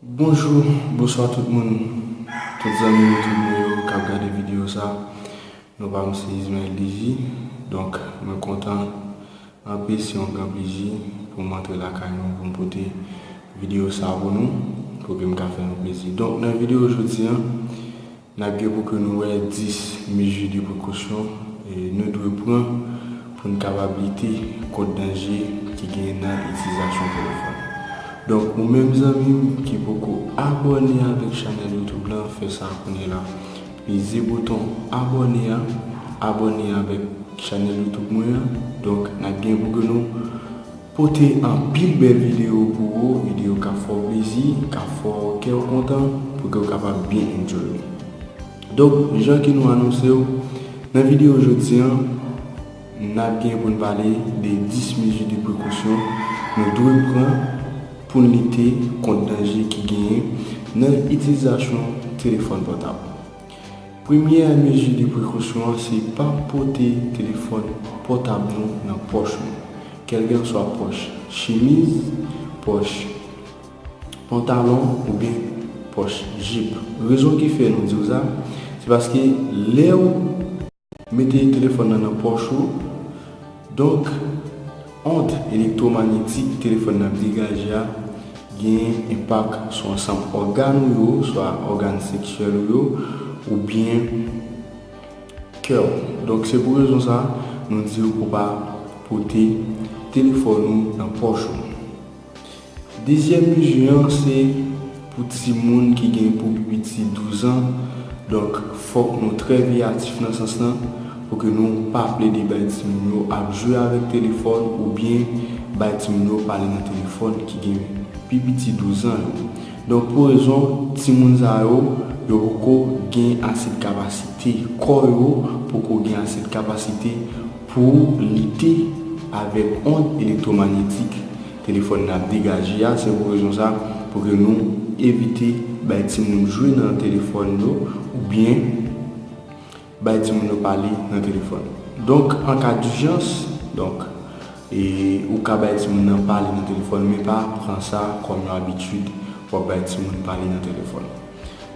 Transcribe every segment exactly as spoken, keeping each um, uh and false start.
Bonjou, bonswa tout moun, tout zanmi YouTube mwen yo k ap gade videyo sa. Non pa m se Ismaël D J. Donk, mwen kontan anpil, se yon gran plezi pou m antre lakay nou, pou m pote videyo sa pou nou, pou ke m ka fè nou plezi. Donk, nan videyo jodi a, n ap gen pou ke nou wè dis mezi de prekosyon, e, nou dwe pran pou n kapab lite kont danje ki genyen nan itilizasyon telefòn. Donk, ou menm zanmi m ki poko abòne avèk chanèl YouTube la, fè sa kounye la. Peze bouton abòne a, abòne avèk chanèl YouTube mwen an. Donk, n ap gen pou ke nou pote anpil bèl videyo pou ou, videyo k ap fè w plezi, k ap fè w kè w kontan, pou ke w kapab byen enjoy. Donk, jan ke nou anonse w, nan videyo jodi a, n ap gen pou n pale de dis mezi de prekosyon nou dwe pran pou n lite kont danje ki genyen nan itilizasyon telefòn pòtab. Premyè mezi de prekosyon an se pa pote telefòn pòtab nou nan pòch nou, kèlkenswa pòch chemiz, pòch pantalon oubyen pòch jip. Rezon ki fè nou di w sa, se paske lè w mete telefòn nan nan pòch ou, donk, ond elektwomayetik telefòn nan ap degaje a gen enpak sou ansanm ògàn ou yo, swa ògàn seksyèl ou yo, oubyen kè w. Donk, se pou rezon sa, nou di w pou pa pote telefòn ou nan pòch ou. Dezyèm mezi an, se pou timoun ki gen pou pi piti douz an. Donk, fòk nou trè veyatif nan sans lan, pou ke nou pa plede bay timoun yo ap jwe avèk telefòn oubyen bay timoun yo pale nan telefòn ki gen pi piti douz an yo. Donk, pou rezon, timoun sa yo, yo poko gen ase de kapasite, kò yo poko gen ase de kapasite pou lite avèk ond elektwomayetik telefòn nan ap degaje a. Se pou rezon sa, pou ke nou evite bay timoun jwe nan telefòn yo, oubyen bay timoun yo pale nan telefòn. Donk, an ka dijans, donk, e, ou ka bay timoun nan pale nan telefòn, men pa pran sa kòm yon abitid pou w ap bay timoun pale nan telefòn.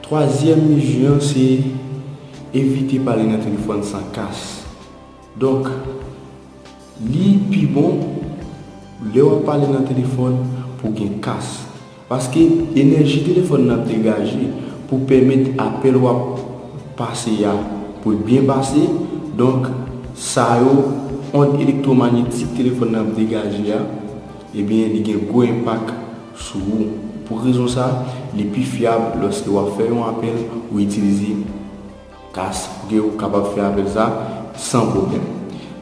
Twazyèm mezi an, se evite pale nan telefòn san kas. Donk, li pi bon, lè w ap pale nan telefòn, pou w gen kas. Paske enèji telefòn nan ap degaje pou pèmèt apèl w ap pase a pou l byen pase. Donk, sa yo, ond elektwomayetik telefòn nan ap degaje a, ebyen, li gen gwo enpak sou ou. Pou rezon sa, li pi fyab lòske w ap fè yon apèl, ou itilize kas pou ke ou kapab fè apèl sa san pwoblèm.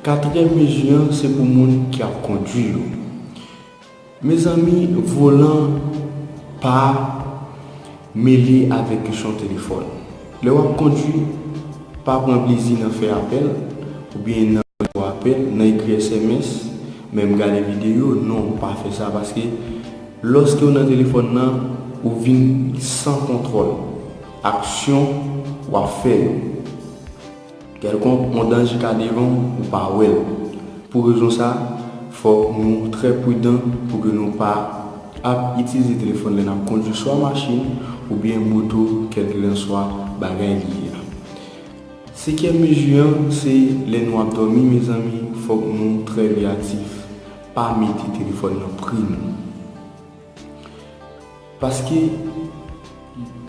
Katriyèm mezi an, se pou moun ki ap kondwi yo. Mezanmi, volan pa mele avèk kesyon telefòn. Lè w ap kondwi, pa pran plezi nan fè apèl oubyen nan reponn apèl, nan ekri S M S, menm gade videyo, non, pa fè sa, paske lòske w nan telefòn nan, ou vin san kontwòl aksyon w ap fè yo. Kèlkonk yon danje ka devan w, ou pa wè l. Pou rezon sa, fòk nou trè pridan pou ke nou pa ap itilize telefòn lè n ap kondwi swa machin oubyen moto, kèlkelanswa bagay li ye a. Senkyèm mezi an, se lè nou ap dòmi, mezanmi, fòk nou trè veyatif. Pa mete telefòn nan pre nou. Paske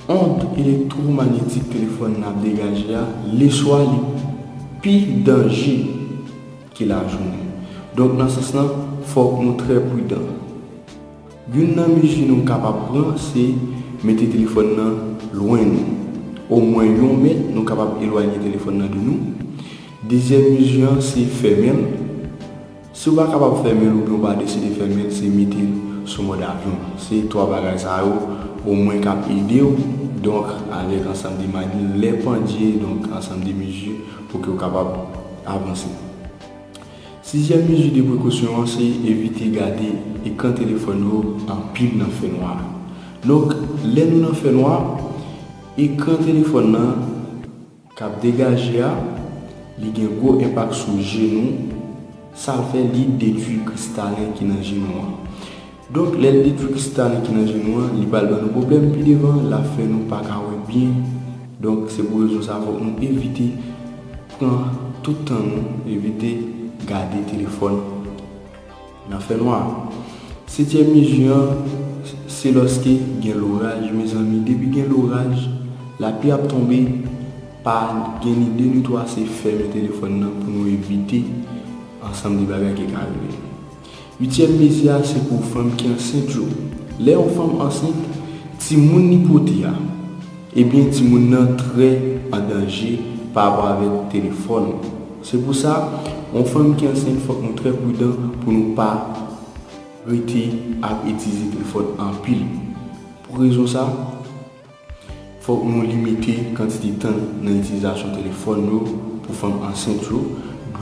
ond elektwomayetik telefòn nan ap degaje a, leswa li pi danje ke lajounen. Donk, nan sans lan, fòk nou trè pridan. Youn nan mezi nou kapab pran, se mete telefòn nan lwen nou. Omwen yon mèt, nou kapab elwanye telefòn nan de nou. Dezyèm mezi an, se fèmen l. Si w pa kapab fèmen l oubyen w pa deside fèmen l, se mete l sou mòd avyon. Se twa bagay sa yo, omwen, k ap ede w, donk, avèk ansanm de mani, lè pandye, donk, ansanm de mezi pou ke w kapab avanse. Sizyèm mezi de prekosyon an, se evite gade ekran telefòn yo anpil nan fènwa. Donk, lè nou nan fènwa, ekran telefòn nan k ap degaje a, li gen gwo enpak sou je nou, sa l fè li detwi kristalen ki nan je nou an. Donk, lè l detwi kristal ki nan je nou an, li pral ban nou pwoblèm pi devan, l ap fè nou pa ka wè byen. Donk, se pou rezon sa a, fòk nou evite pran tout tan nou, evite gade telefòn nan fènwa. Setyèm mezi an, se lòske gen loraj. Mezanmi, depi gen loraj, lapli ap tonbe, pa gen ni de ni twa, se fèmen telefòn nan pou nou evite ansanm de bagay ki ka rive. Uityèm mezi a, se pou fanm ki ansent yo. Lè yon fanm ansent, timoun li pote a, ebyen, timoun nan trè an danje pa rapò avèk telefòn. Se pou sa, yon fanm ki ansent, fòk nou trè pridan pou nou pa rete ap itilize telefòn anpil. Pou rezon sa, fòk nou limite kantite tan nan itilizasyon telefòn yo pou fanm ansent yo,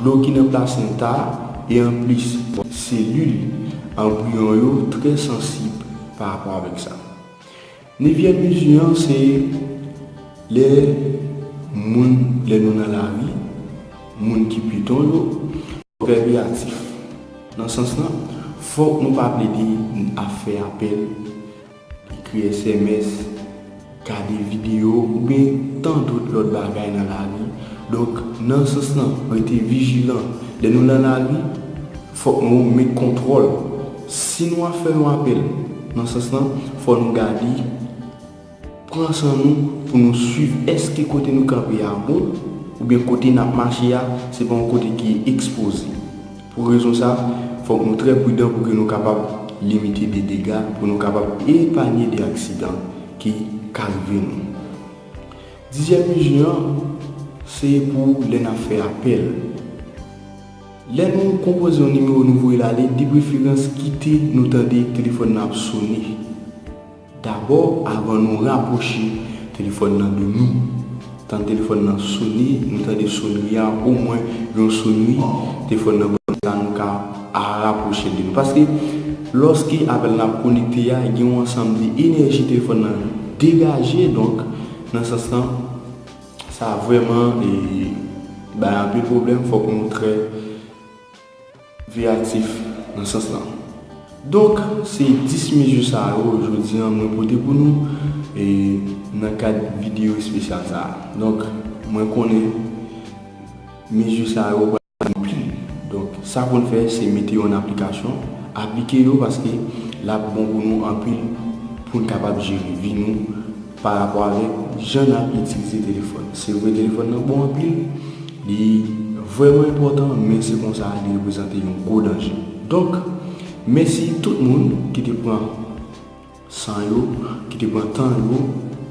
dlo ki nan plasenta a, e anplis, selil anbriyon yo trè sansib pa rapò avèk sa. Nevyèm mezi an, se lè moun, lè nou nan lari, moun ki pyeton yo, trè veyatif. Nan sans lan, fòk nou pa plede ap fè apèl, ekri S M S, gade videyo, oubyen tan dòt lòt bagay nan lari. Donk, nan sans lan, rete vijilan. Lè nou nan lari, fòk nou met kontwòl. Si nou ap fè yon apèl, nan sans lan, fò nou gade, pran san nou pou nou swiv èske kote nou kanpe a bon, oubyen kote n ap mache a, se pa yon kote ki ekspoze. Pou rezon sa, fòk nou trè pridan pou ke nou kapab limite de dega, pou nou kapab epanye de aksidan ki ka rive nou. Dizyèm mezi an, se pou lè n ap fè apèl. Lè nou konpoze yon nimewo, nou voye l ale, de preferans kite nou tande telefòn nan ap sone. Dabò, avan nou rapwoche telefòn nan de nou, tann telefòn nan sone, nou tande sonri a, omwen yon sonri, telefòn nan pran sa nou ka rapwoche l de nou. Paske lòske apèl nan ap konekte a, gen yon ansanm de enèji telefòn nan degaje, donk, nan sans lan, sa vrèman, e, bay anpil pwoblèm, fòk nou trè veyatif nan sans lan. Donk, se dis mezi sa yo, jodi an, mwen pote pou nou, e, nan kad videyo espesyal sa a. Donk, mwen konnen mezi sa yo pral anpil. Donk, sa pou n fè, se mete yo an aplikasyon, aplike yo, paske l ap bon pou nou anpil, pou n kapab jere vi nou pa rapò avèk jan n ap itilize telefòn. Se vre, telefòn nan bon anpil, li vrèman enpòtan, men se konsa, li reprezante yon gwo danje. Donk, mèsi tout moun ki te pran san yo, ki te pran tan yo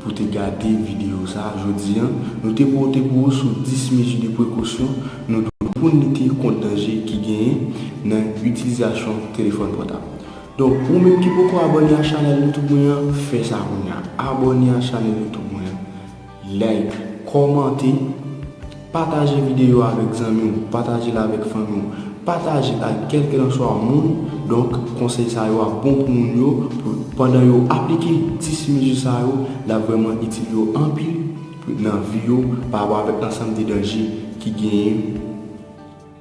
pou te gade videyo sa a jodi an. Nou te pote pou ou sou dis mezi de prekosyon nou dwe pou n lite kont danje ki genyen nan itilizasyon telefòn pòtab. Donk, ou menm ki poko abòne a chanèl YouTube mwen an, fè sa kounye a. Abòne a chanèl YouTube mwen an. Like, kòmante, pataje videyo a avèk zanmi w, pataje l avèk fanmi w, pataje l ak kèlkelanswa moun. Donk, konsèy sa yo ap bon pou moun yo, pou, pandan yo aplike dis mezi sa yo, l ap vrèman itil yo anpil nan vi yo, pa rapò avèk ansanm de danje ki genyen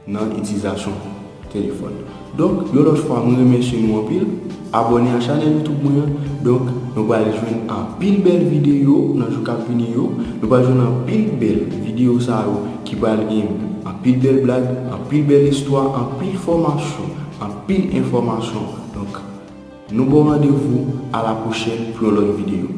nan itilizasyon telefòn. Donk, yon lòt fwa, mwen remèsye nou anpil. Abòne a chanèl YouTube mwen an. Donk, nou pral jwenn anpil bèl videyo nan jou k ap vini yo. Nou pral jwenn anpil bèl videyo sa yo ki pral gen anpil bèl blag, anpil bèl istwa, anpil fòmasyon, anpil enfòmasyon. Donk, nou ba w randevou a la pwochèn pou yon lòt videyo.